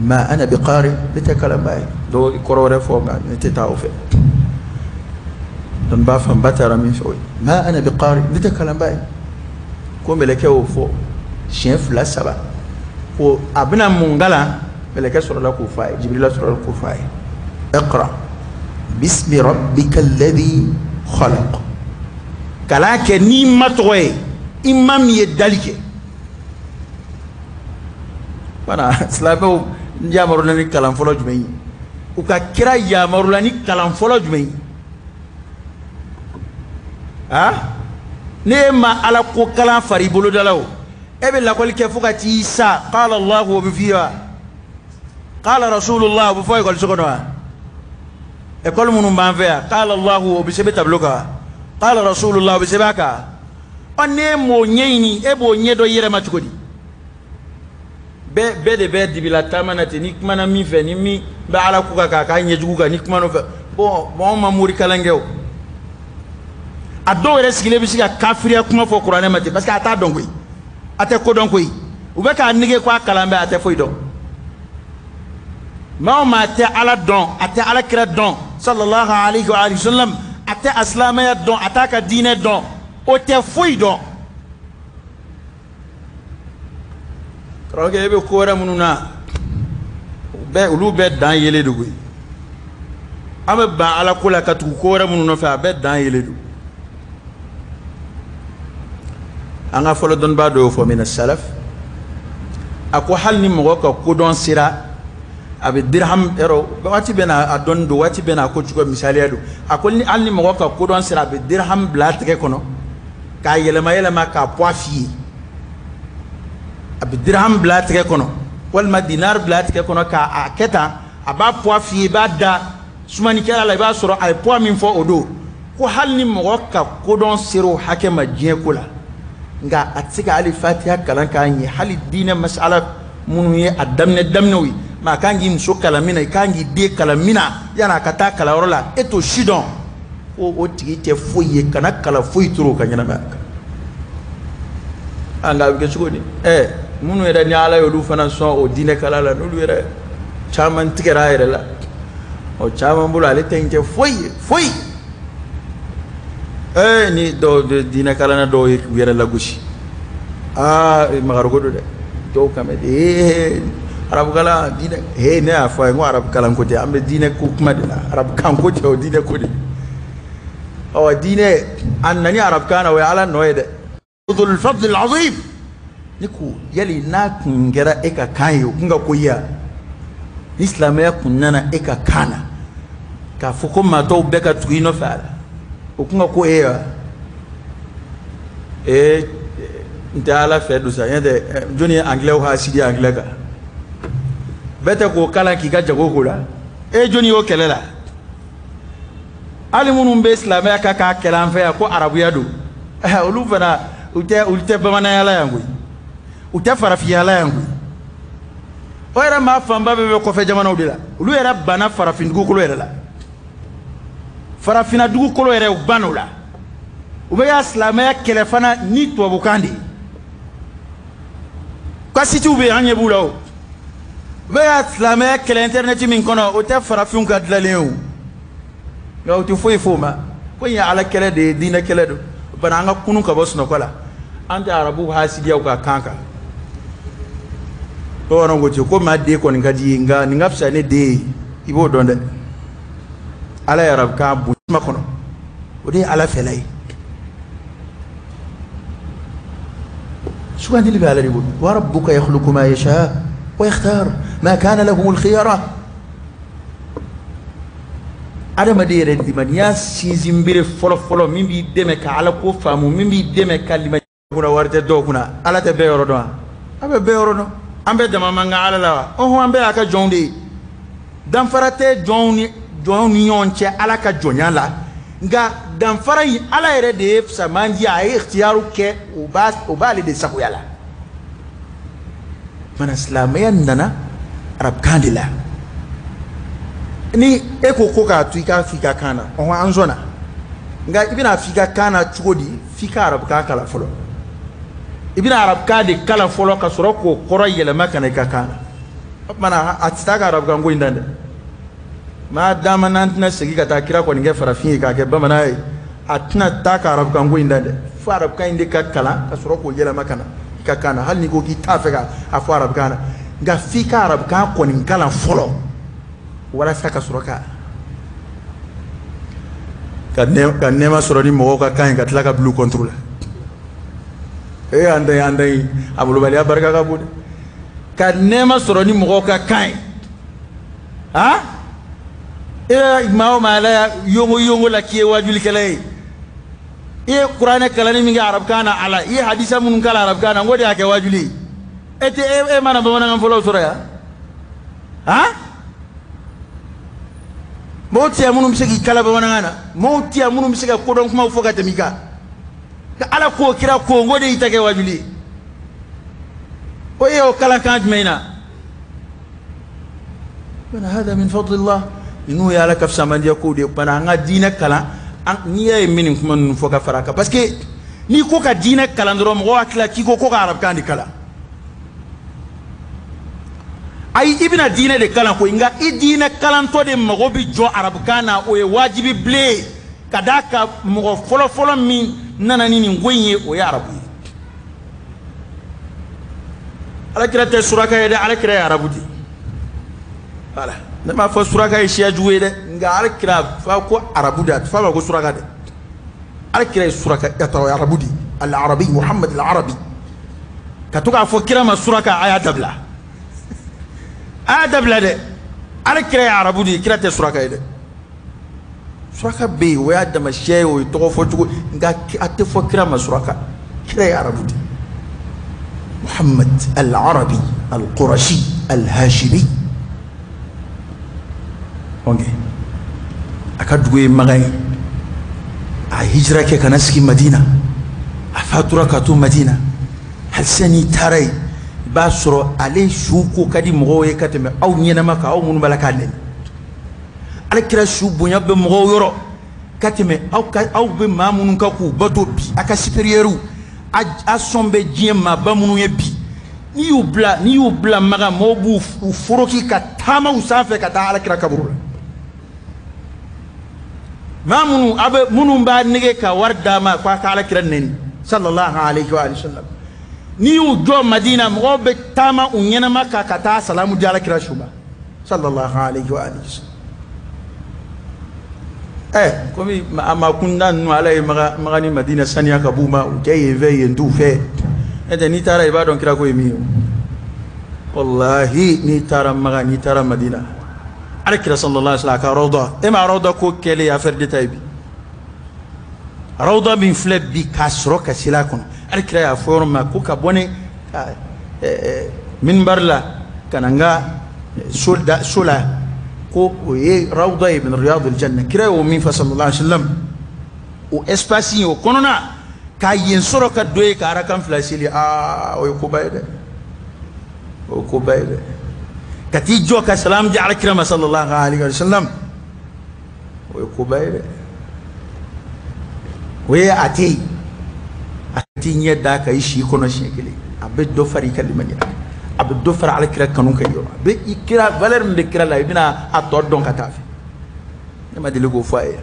ma ana bi qari, ne tɛ kalanbaa ye, dɔw kɔrɔ wɛrɛ fɔ nka ne tɛ taa o fɛ, dɔnnibaa fanba taara min fɛ o ye ma ana bi qari, ne tɛ kalanbaa ye. Ko mɛlɛkɛ y'o fɔ siɲɛ 2 3, ko a bɛna mun kalan, mɛlɛkɛ sɔrɔla k'o fɔ a ye, Jibrila sɔrɔla k'o fɔ a ye, iqra bismi rabbika alladhi khalaq, kalan kɛ n'i ma tɔgɔ ye, i ma min ye dali kɛ. Bana silamɛw yamarula ni kalan fɔlɔ jumɛn ye? U ka kira yamarula ni kalan fɔlɔ jumɛn ye? Ne ma ala ko kalan fari bolo da la o, e bɛ lakɔli kɛ fo ka t'i sa, qala Allahu o bɛ f'i ye wa, qala Rasulullah o bɛ fɔ ekɔliso kɔnɔ wa? Ekɔli minnu b'an fɛ yan, qala Allahu o bɛ sɛbɛn tableau kan wa, qala Rasulullah o bɛ sɛbɛn a kan? Ɔ n'e m'o ɲɛɲini, e b'o ɲɛ dɔn i yɛrɛ ma cogo di? Bɛɛ de bɛ dibila taama na ten, ni kumana min fɛ, ni min bɛ ala ko kan k'a k'a ɲɛjugu kan, ni kumana o fɛ, bon anw ma mori kalan kɛ o. A dɔw yɛrɛ sigilen bɛ se ka kafiriya kuma fɔ kuranɛ ma ten, parce que a t'a dɔn koyi, a tɛ ko dɔn koyi, u bɛ k'a nege ko a kalan bɛ, a tɛ foyi dɔn. Maa o maa tɛ ala dɔn, a tɛ ala kira dɔn sallallahu alayhi wa sallam, a tɛ a silamɛya dɔn, a t'a ka diinɛ dɔn, o tɛ foyi dɔn. Karamɔgɔkɛ, e bɛ ko wɛrɛ minnu na, olu bɛɛ dan yelen don koyi. An bɛ ban ala ko la ka tugu ko wɛrɛ minnu nɔfɛ, a bɛɛ dan yelen don. An ka fɔlɔ dɔnnibaa dɔ y'o fɔ min na salaf, a ko hali ni mɔgɔ ka kodɔn sera, a bɛ dirham yɔrɔ waati bɛ na a dɔnni don, waati bɛ na a ko cogo misaliya don. A ko ni hali ni mɔgɔ ka kodɔn sera, a bɛ dirham bila a tɛgɛ kɔnɔ k'a yɛlɛma yɛlɛma k'a poids f'i ye. A bɛ dirham bila a tɛgɛ kɔnɔ walima dinar bila a tɛgɛ kɔnɔ k'a kɛ tan, a b'a poids f'i ye, i b'a da sumanikɛla la, i b'a sɔrɔ a ye poids min fɔ o don. Ko hali ni mɔgɔ ka kodɔn sera o hakɛ ma diɲɛ ko la, nka a tɛ se ka hali fatiha kalan k'a ɲɛ, hali diinɛ masala minnu ye a daminɛ daminɛw ye, mɛ a kan k'i muso kalan min na, i kan k'i den kalan min na, yanni a ka taa kalanyɔrɔ la, e t'o si dɔn, ko o tigi tɛ foyi ye, kana kalan foyi turu o ka ɲɛnamaya kan. Nka a bɛ kɛ cogo di? Minnu yɛrɛ ni ala y'olu fana sɔn o diinɛ kalan la, n'olu yɛrɛ caman tigɛra a yɛrɛ la, o caman bolo ale tɛ in tɛ foyi ye, foyi. Ni dɔw bɛ diinɛ kalanna dɔw ye k'u yɛrɛ lagosi, magariko don dɛ, dɔw kan bɛ de arabukalan diinɛ, ne y'a fɔ a ye n ko arabukalan ko tɛ, an bɛ diinɛ ko kuma de la, arabukan ko tɛ, o diinɛ ko de. Ɔ diinɛ a nani arabukan na, o ye ala nɔ ye dɛ. Dhul fadl al-azim, ne ko yali n'a kun kɛra e ka kan ye, o kun ka ko ye wa? Ni silamɛya kun nana e ka kan na, k'a fɔ ko maa tɔw bɛɛ ka tugu i nɔfɛ a la, o kun ka ko e ye wa? N tɛ ala fɛ don sa, ɲɛ tɛ jɔnni ye anglais hasidi anglais kan, bɛɛ tɛ k'o kalan k'i ka jago k'o la, jɔnni y'o kɛlɛ la? Hali minnu bɛ silamɛya kan k'a kɛlɛ an fɛ yan ko arabuya don, olu fana u tɛ bamananya la yan koyi, u tɛ farafinya la yan koyi. O yɛrɛ maa fanba bɛɛ bɛ kɔfɛ jamanaw de la, olu yɛrɛ banna farafin dugukolo yɛrɛ la, farafinna dugukolo yɛrɛ u banna o la. U bɛ ka silamɛya kɛlɛ fana ni tubabukan de ye. Ka sitiw bɛ yen, an ɲɛ b'u la o. U bɛ ka silamɛya kɛlɛ intɛrinɛti min kɔnɔ, o tɛ farafinw ka dilanlen ye o, nka u tɛ foyi f'o ma. Ko in ye ala kɛlɛ de ye, diinɛ kɛlɛ don. Bana an ka kunun ka bɔ sunɔgɔ la, an tɛ arabuw hasidiya u ka kan kan. Bamananw ko ten ko maa den kɔni ka di i ye, nka nin ka fisa ne den ye, i b'o dɔn dɛ. Ala ye arabukan bonya kuma kɔnɔ, o de ye ala fɛla ye. Sugandili bɛ ala de bolo. Wa rabbuka yakhluqu ma yasha wa yakhtar ma kana lahumul khiyara. Adamaden yɛrɛ limaniya sinsin bere fɔlɔ fɔlɔ min b'i dɛmɛ ka ala ko faamu, min b'i dɛmɛ ka limaniya kunna, wari tɛ dɔw kunna, ala tɛ bɛɛ yɔrɔ dɔn wa? A bɛ bɛɛ yɔrɔ dɔn. An bɛɛ dama man kan Ala la wa? Ɔhɔn, an bɛɛ y'a ka jɔnw de ye. Danfara tɛ jɔnw ni ɲɔgɔn cɛ Ala ka jɔnya la. Nka danfara in Ala yɛrɛ de ye fisamandiya, a ye ikhtiyaru kɛ, o b'ale de sagoya la. Mana silamɛya nana arabukan de la. Ni e ko k'a to i k'a f'i ka kan na, ɔhɔn, an sɔnna. Nka i bɛna f'i ka kan na cogo di? F'i ka arabukan kalan fɔlɔ. I bɛna arabukan de kalan fɔlɔ ka sɔrɔ k'o kɔrɔ yɛlɛma ka na i ka kan na. O tuma na a tɛ taa ka arabukan ko in dan dɛ. Maa dama n'an tɛna segin ka taa kira kɔni kɛ farafin ye k'a kɛ bamanan ye, a tɛna taa ka arabukan ko in dan dɛ. Fo arabukan in de ka kalan ka sɔrɔ k'o yɛlɛma ka na i ka kan na, hali n'i ko k'i t'a fɛ k'a fɔ arabukan na. Nka f'i ka arabukan kɔni kalan fɔlɔ walasa ka sɔrɔ ka nɛɛma sɔrɔ ni mɔgɔw ka kan ye, ka tila ka bila u contre la. An ta ye a bolobaliya barika ka bon dɛ. Ka nɛɛma sɔrɔ ni mɔgɔw ka kan ye, han, e maa o maa la yongo yongo la k'i ye wajulikɛla ye, i ye kuranɛ kalanni min kɛ arabukan na a la, i ye hadisa minnu kalan arabukan na, n ko de y'a kɛ wajuli ye. E tɛ e mana bamanankan fɔlɔw sɔrɔ yan, han? Mɔgɔw tɛ yan minnu bɛ se k'i kalan bamanankan na, mɔgɔw tɛ yan minnu bɛ se ka kodɔn kumaw fɔ ka tɛmɛ i kan. Nka Ala ko kira ko n ko de y'i ta kɛ wajuli ye. O ye o kalan kan jumɛn na? Bana hada min fadlillah. Ninnu ye Ala ka fisamandiya kow de ye. Bana an ka diinɛ kalan, n'i y'a ye n bɛ nin kuma ninnu fɔ ka fara a kan, parce que n'i ko ka diinɛ kalan dɔrɔn mɔgɔw hakili la k'i ko ka arabukan de kalan. Ayi, i bɛna diinɛ de kalan koyi, nka i diinɛ kalantɔ de mago bɛ jɔ arabukan na, o ye wajibi bilen ye. Ka d'a kan mɔgɔ fɔlɔfɔlɔ min nana ni nin ko in ye, o ye arabu ye. Alakira tɛ suraka ye dɛ, alakira ye arabu de ye. Voilà, ne m'a fɔ suraka ye siya jugu ye dɛ, nka alakira fa ko arabu de, a tɛ f'a ma ko suraka dɛ. Alakira ye suraka, arabu de ye, al-arabi, Muhammad al-arabi. Ka to k'a fɔ kira ma suraka, a y'a dabila. A y'a dabila dɛ. Alakira ye arabu de ye, kira tɛ suraka ye dɛ. Suraka bɛ yen, o y'a dama siya ye, o ye tɔgɔ fɔ cogo, nka a tɛ fɔ kira ma suraka. Kira ye arabu de ye. Muhammad al-Arabi al-Qurashi al-Hashimi. Ok, a ka dugu ye Makan ye. A hijira kɛ ka na sigi Madina. A fatura ka to Madina. Halisa n'i taara yen, i b'a sɔrɔ ale su ko ka di mɔgɔw ye ka tɛmɛ aw ɲɛnama kan, aw minnu b'a la k'a nɛni. Alakira su bonya bɛ mɔgɔw yɔrɔ ka tɛmɛ aw bɛ maa minnu kan k'u bato bi, a ka supérieur a sɔn bɛ diɲɛ maaba minnu ye bi. N'i y'u bila Makan, mɔgɔw b'u foroki ka taama u sanfɛ ka taa alakira kaburu la. Maa minnu a bɛ minnu b'a nege ka wari d'a ma k'a ka alakira nɛni sallallahu alayhi wa sallam, n'i y'u jɔ Madina, mɔgɔw bɛ taama u ɲɛnama kan ka taa salamu di alakira su ma sallallahu alayhi wa sallam. Komi a ma kunda ninnu, Ala ye Makan ni Madina saniya ka b'u ma, u tɛ yen fɛ, yen t'u fɛ. N'o tɛ n'i taara i b'a dɔn kira ko ye min ye. Walahi, n'i taara Makan, n'i taara Madina, alakira sallallahu alayhi wa sallam a ka rawda, e ma rawda ko kɛlen affaire d'état ye bi. Rawda min filɛ bi k'a sɔrɔ ka seli a kɔnɔ, alakira y'a fɔ yɔrɔ min ma ko ka bɔ ne minbar la ka na n ka so la, ko o ye rawda ye min riyad al-janna. Kira y'o min fɔ sallallahu alayhi wa sallam, o espace in o kɔnɔna k'a yen sɔrɔ ka don yen ka arakan fila seli, aa o ye koba ye dɛ, o ye koba ye dɛ. Ka t'i jɔ ka salam di alakira ma sallallahu alayhi wa sallam, o ye koba ye dɛ. O ye a tɛ yen, a t'i ɲɛ d'a kan i si kɔnɔ siɲɛ kelen, a bɛ dɔ fara i ka limaniya kan, a bɛ dɔ fara alakira kanu kan yɔrɔ, a bɛ i kira valeur min bɛ kira la, i bɛna a tɔ dɔn ka taa fɛ. Ne ma deli k'o fɔ a ye.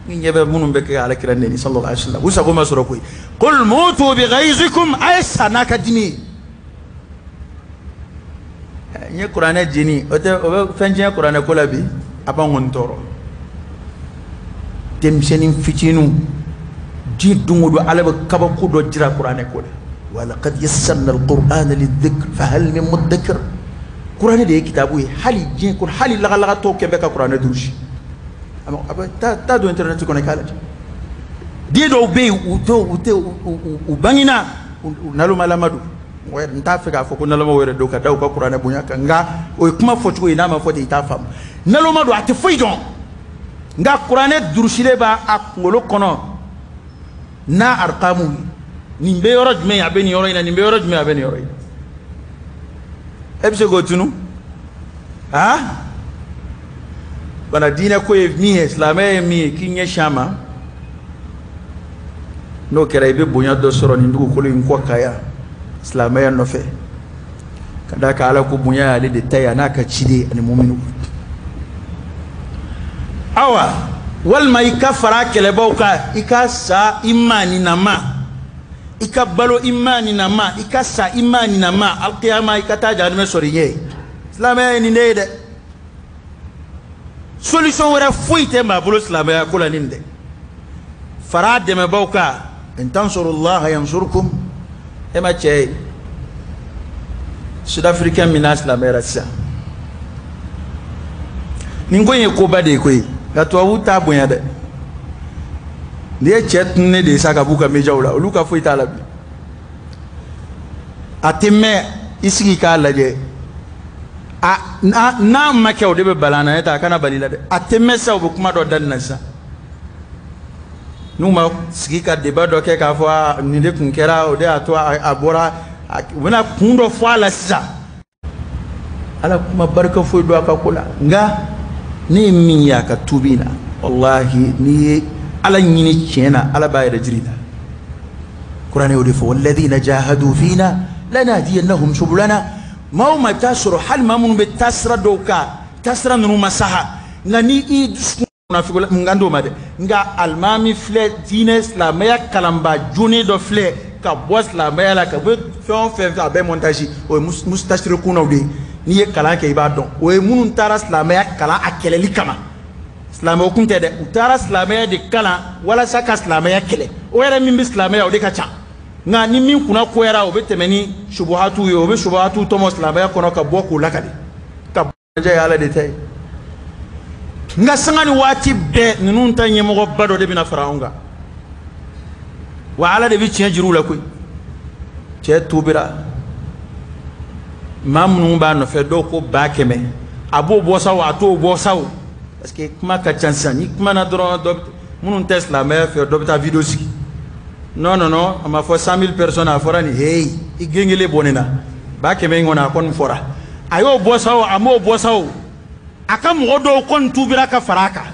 Ni ɲɛ bɛ minnu bɛ kɛ alakira nɛni sallallahu alayhi wa sallam, u sago ma sɔrɔ koyi. Qul mutu bi ghayzikum, a ye sa n'a ka dimi ye. N ye kuranɛ jeni, o tɛ o bɛ fɛn tiɲɛ kuranɛ ko la bi, a b'an kɔni tɔɔrɔ. Denmisɛnnin fitininw, diɲɛ don o don Ala bɛ kabako dɔ jira kuranɛ ko la. Walaqad yassarna al-Qur'ana lidh-dhikr fahal min muddakir. Kuranɛ de ye kitabu ye, hali diɲɛ kɔnɔ, hali lagalagatɔw kɛ bɛ ka kuranɛ durusi. A bɛ taa don internet kɔnɔ i k'a lajɛ. Den dɔw bɛ yen, u tɛ u bangena, u nalomalama don. N t'a fɛ k'a fɔ ko nalomaw yɛrɛ don ka da u ka kuranɛ bonya kan, nka o ye kuma fɔcogo ye, n'a ma fɔ ten i t'a faamu. Naloma don, a tɛ foyi dɔn, nka kuranɛ durusilen b'a a kunkolo kɔnɔ n'a arikamu ye. Nin bɛ yɔrɔ jumɛn, a bɛ nin yɔrɔ in na, nin bɛ yɔrɔ jumɛn, a bɛ nin yɔrɔ in na. E bɛ se k'o tunu? Aa, bana diinɛ ko ye min ye, silamɛ ye min ye, k'i ɲɛsin a ma. N'o kɛra, i bɛ bonya dɔ sɔrɔ nin dugukolo in kɔ kan yan silamɛya nɔfɛ, ka d'a kan Ala ko bonya y'ale de ta ye, a n'a ka ciden ani muminu. Awa, walima i ka fara a kɛlɛbaw kan, i ka sa i maaninama, i ka balo i maaninama, i ka sa i maaninama, alikiyama i ka taa jahanamɛ sɔrɔ i ɲɛ ye. Silamɛya ye nin de ye dɛ. Solution wɛrɛ foyi tɛ maa bolo silamɛya ko la ni nin dɛ. Fara dɛmɛbaw kan, in tansurullaha yansurkum. E ma cɛ ye sud-africain min n'a silamɛyara sisan, nin ko in ye koba de ye koyi, nka tubabu t'a bonya dɛ. N'i ye cɛ tununnen de ye sa ka b'u ka médiaw la, olu ka foyi t'a la bi. A tɛ mɛn, i sigi k'a lajɛ. A n'a ma kɛ, o de bɛ bala an na, ne t'a kana bali la dɛ. A tɛ mɛn sa, u bɛ kuma dɔ da nin na sisan. N'u ma sigi ka débat dɔ kɛ k'a fɔ aa nin de kun kɛra, o de y'a to a bɔra, u bɛna kun dɔ fɔ a la sisan. Ala kuma barika foyi don a ka ko la, nka ne ye min ye a ka tuubi na, walahi n'i ye Ala ɲini tiɲɛ na, Ala b'a yɛrɛ jiri la. Kuranɛ y'o de fɔ, walladhina jahadu fina lanahdiyannahum subulana. Maa o maa, i bɛ taa sɔrɔ hali maa minnu bɛ taa sira dɔw kan, taasira ninnu ma saha, nka ni i dusukun munafiki n kan t'o ma dɛ. Nka alimami filɛ, diinɛ silamɛya kalanba jonnen dɔ filɛ ka bɔ silamɛya la, ka bɔ fɛn o fɛn fɛ, a bɛɛ montage. O ye mustachirikunaw de ye. N'i ye kalan kɛ, i b'a dɔn. O ye minnu taara silamɛya kalan a kɛlɛli kama. Silamɛw kun tɛ dɛ, u taara silamɛya de kalan walasa ka silamɛya kɛlɛ. O yɛrɛ min bɛ silamɛya, o de ka ca. Nka ni min kunna koyara, o bɛ tɛmɛ ni subuhatu ye, o bɛ subuhatu tɔmɔ silamɛya kɔnɔ ka bɔ k'o lakali ka bɔ ye Ala de ta ye. Nka sanga ni waati bɛɛ, ninnu ta ɲɛmɔgɔba dɔ de bɛna fara anw kan, wa Ala de bɛ tiɲɛ jiri u la koyi. Cɛ tubira, maa minnu b'a nɔfɛ, dɔw ko 100 000, a b'o bɔ sa o, a t'o bɔ sa o, parce que kuma ka ca sisan. Ni kuma na dɔrɔn, dɔ minnu tɛ silamɛya fɛ, dɔ bɛ taa vidéo sigi. Non, non, non, a ma fɔ 100 000 personnes, a fɔra nin. Hey, i gengele bɔ nin na, 100 000 in kɔni, a kɔni fɔra. A y'o bɔ sa o, a m'o bɔ sa o, a ka mɔgɔ dɔw kɔni tubira ka fara a kan.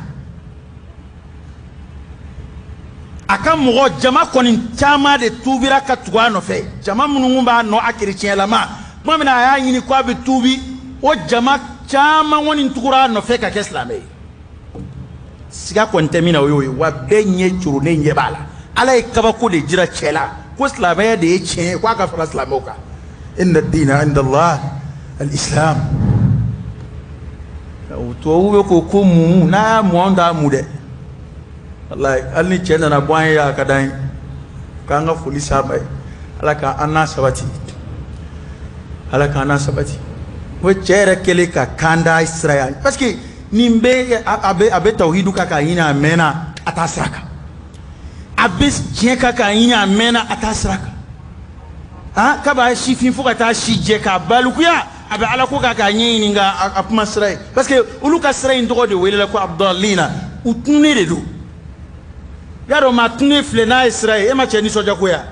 A ka mɔgɔ jama kɔni caman de tubira ka tugu a nɔfɛ. Jama minnu b'a nɔ, a kerecɛnlama, tuma min na a y'a ɲini ko a bɛ tuubi, o jama caman kɔni tugura a nɔfɛ ka kɛ silamɛ ye. Siga kɔni tɛ min na, o y'o ye. Wa bɛɛ ɲɛ curunnen ɲɛ b'a la. Ala ye kabako de jira cɛ la ko silamɛya de ye tiɲɛ ye, ko a ka fara silamɛw kan. Inna diina inda Allah al-islam. Tubabu bɛ ko ko mu n'a y'a mu, anw t'a mu dɛ. Walayi, hali ni cɛ nana bɔ an ye, a ka d'an ye k'an ka foli s'a ma ye. Ala ka an n'a sabati, Ala k'an n'a sabati. O cɛ yɛrɛ kɛlen ka kan da sira yan, parce que nin bɛ a bɛ tawhidu kan k'a ɲini, a mɛnna, a t'a sira kan. A bɛ tiɲɛ kan k'a ɲini, a mɛnna, a t'a sira kan. Ah, kaba sifin fo ka taa si jɛ k'a balikuya, a bɛ Ala ko k'a ɲɛɲini, nka a kuma sira ye, parce que olu ka sira in tɔgɔ de welela ko abudalina. U tununnen de don. Y'a dɔn, maa tununnen filɛ, n'a ye sira ye, e ma cɛ nisɔndiya koya.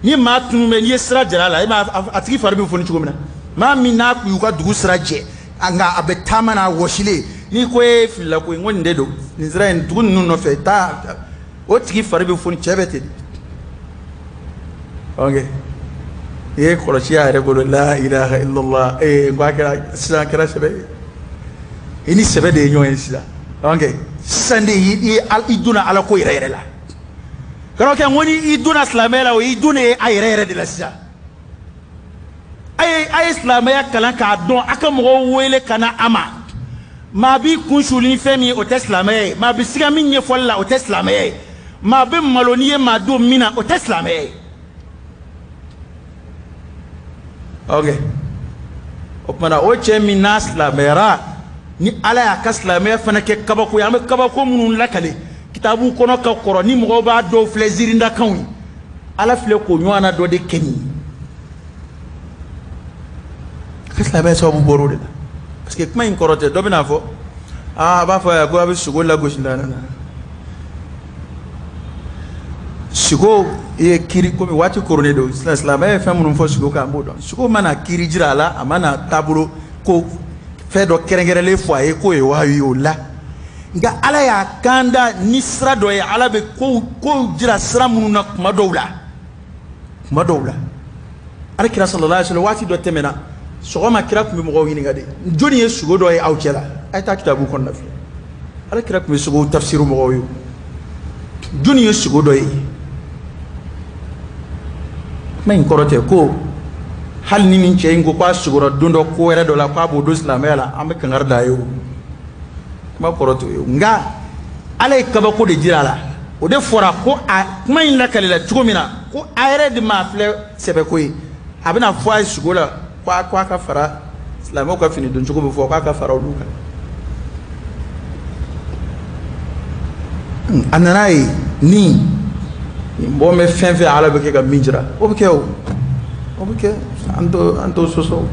Ni maa tunu bɛ, n'i ye sira jira a la, e ma a tigi fari bɛ foni cogo min na. Maa min n'a y'u ka dugu sira jɛ, nka a bɛ taama n'a wɔsilen, n'i ko e filila koyi, n ko nin de don, nin sira in, dugu ninnu nɔfɛ taa, o tigi fari bɛ foni. Cɛ bɛ ten de. Ok, i ye kɔlɔsi a yɛrɛ bolo. La ilaha illallah. Ee, n ko a kɛra sisan, a kɛra sɛbɛ ye. I ni sɛbɛ de ye ɲɔgɔn ye sisan. Ok, sisan de i donna Ala ko yɛrɛ yɛrɛ la. Karamɔgɔkɛ, n ko ni i donna silamɛya la, o i donnen a yɛrɛ yɛrɛ de la sisan. A ye silamɛya kalan k'a dɔn, a ka mɔgɔw wele ka na a ma. Maa b'i kun suli ni fɛn min ye, o tɛ silamɛya ye. Maa bɛ siga min ɲɛfɔli la, o tɛ silamɛya ye. Maa bɛ malo n'i ye maa don min na, o tɛ silamɛya ye. Ok, o kumana, o cɛ min n'a silamɛyara, ni Ala y'a ka silamɛya fana kɛ kabako ye, an bɛ kabako minnu lakale kitabu kɔnɔ ka kɔrɔ, ni mɔgɔw b'a dɔw filɛ ziirindakanw ye, Ala filɛ k'o ɲɔgɔnna dɔ de kɛ nin ye. A ka silamɛya sababu bɔra o de la, parce que kuma in kɔrɔ tɛ dɔ bɛna fɔ aa a b'a fɔ yan ko a bɛ sogo lagosi la. Sogo ye kiri komi waati koronnen don, silamɛya ye fɛn minnu fɔ sogo kan, an b'o dɔn. Sogo mana kiri jira a la, a mana taabolo ko fɛn dɔ kɛrɛnkɛrɛnlen fɔ a ye k'o ye wahayu ye o la. Nka Ala y'a kan da ni sira dɔ ye, Ala bɛ kow jira sira minnu na kuma dɔw la, kuma dɔw la. Ala kira sallallahu alaihi wasallam waati dɔ tɛmɛna sɔgɔma, kira tun bɛ mɔgɔw ɲininka de, jɔnni ye sogo dɔ ye aw cɛ la? A ye taa kitabu kɔnɔna filɛ. Ala kira tun bɛ sogo tafsiru mɔgɔw ye, jɔnni ye sogo dɔ ye? Kuma in kɔrɔ tɛ ko hali ni nin cɛ in ko k'a sogora don dɔ ko wɛrɛ dɔ la k'a b'o don silamɛya la, an bɛ kangari d'a ye o. Kuma kɔrɔ t'o ye. Nka Ala ye kabako de jira a la, o de fɔra ko a kuma in lakalila cogo min na, ko a yɛrɛ de maa filɛ sɛbɛko ye, a bɛna fɔ a ye sogo la ko a ka fara silamɛw ka fini don cogo bɛ fɔ k'a ka fara olu kan. A nana ye nin bɔ bɛ fɛn fɛn Ala bɛ kɛ ka min jira, o bɛ kɛ, o bɛ kɛ, an t'o sɔsɔ.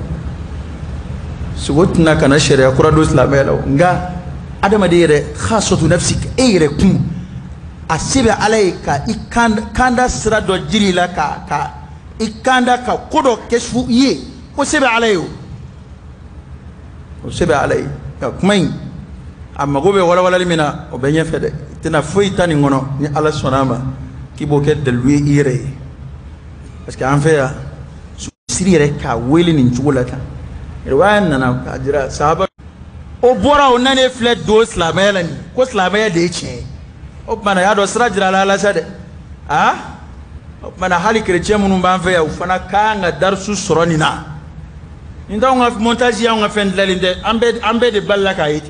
Sogo tɛna ka na sariya kura don silamɛya la o. Nka adamaden yɛrɛ khasatu nafsi, e yɛrɛ kun a se bɛ Ala ye ka i kanda sira dɔ jiri la, ka i kanda ka ko dɔ kɛ su i ye, ko se bɛ Ala ye o, o se bɛ Ala ye. Nka kuma in a mago bɛ walawalali min na, o bɛ ɲɛfɛ dɛ. I tɛna foyi ta nin kɔnɔ ni Ala sɔnna a ma k'i b'o kɛ dalilu ye i yɛrɛ ye, parce que an fɛ yan siri yɛrɛ k'a wele nin cogo la tan. Riwaya nana k'a jira sahaba o bɔra o nanen filɛ don silamɛya la nin, ko silamɛya de ye tiɲɛ ye. O tuma na y'a dɔn sira jira la sa dɛ. Aa o tuma na hali kerecɛn minnu b'an fɛ yan, u fana kan ka darisu sɔrɔ nin na. Nin t'anw ka montage y'anw ka fɛn dilanlen tɛ, an bɛɛ de balila k'a ye.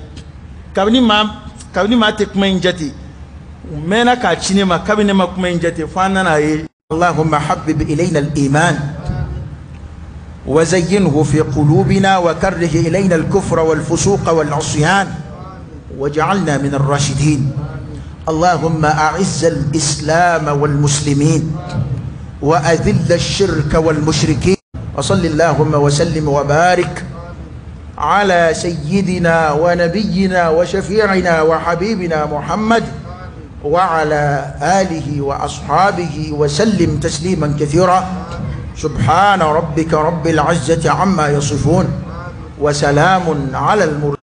Kabini maa tɛ kuma in jate, u mɛnna k'a ci ne ma kabini ne ma kuma in jate fo an nana ye. Allahumma habbib ilayna al-iman wa zayyinhu fi qulubina wa karrih ilayna al-kufra wal-fusuqa wal-'isyan waj'alna min ar-rashidin. Allahumma a'izz al-islam wal-muslimin wa adhill ash-shirka wal-mushrikin wa salli Allahumma wa sallim wa barik على سيدنا ونبينا وشفيعنا وحبيبنا محمد وعلى آله وأصحابه وسلم تسليما كثيرا. سبحان ربك رب العزة عما يصفون وسلام على المرسلين.